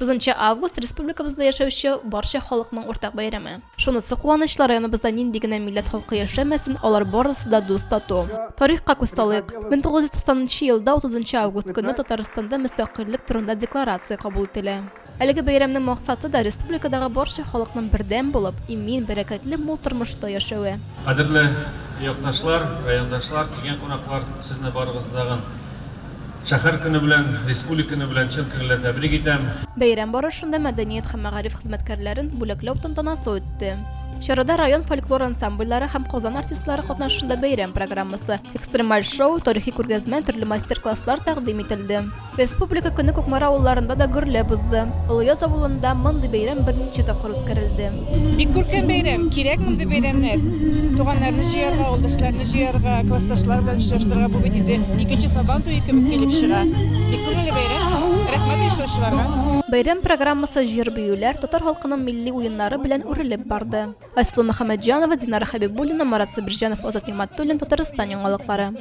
30 август, республикабызда яшәүче барча халыкның уртак бәйрәме. Шунысы куанычлы, районыбызда нинди генә милләт халкы яшәмәсен, алар барысы да дус, тату. Тарихка күз салыйк. 1990 нчы елда 30 август көнне Татарстанда мөстәкыйльлек турында декларация кабул ителә. Әлеге бәйрәмнең максаты да республикадагы барча халыкның бердәм булып, имин, бәрәкәтле, мул тормышта яшәве. Кадерле якташлар, райондашлар, килгән кунаклар, сезне барыгызны тагын Шәһәр көне белән, Республика көне белән чын күңелдән тәбрик итәм. Бәйрәм барышында мәдәният һәм мәгариф хезмәткәрләрен бүләкләү тантанасы үтте. Чарада район фольклор ансамбльләре һәм Казан артистлары катнашында бәйрәм программасы, экстремаль шоу, тарихи күргәзмә, төрле мастер-класслар тәкъдим ителде. Республика көне Кукмара авылларында да гөрләп узды. Олыяз авылында мондый бәйрәм берничә тапкыр үткәрелде. Бик күркәм бәйрәм, кирәк мондый бәйрәмнәр. Туганнарны җыярга, авылдашларны җыярга, классташлар белән очраштырырга, бу бит инде икенче Сабан туе кебек килеп чыга. Бик күңелле бәйрәм. Рәхмәт оештыручыларга. Бәйрәм программасы җыр-биюләр, татар халкының милли уеннары белән үрелеп барды. Айсылу Мөхәммәтҗанова, Динара Хәбибуллина, Марат Сабирҗанов, Азат Нигъмәтуллин, Татарстан яңалыклары.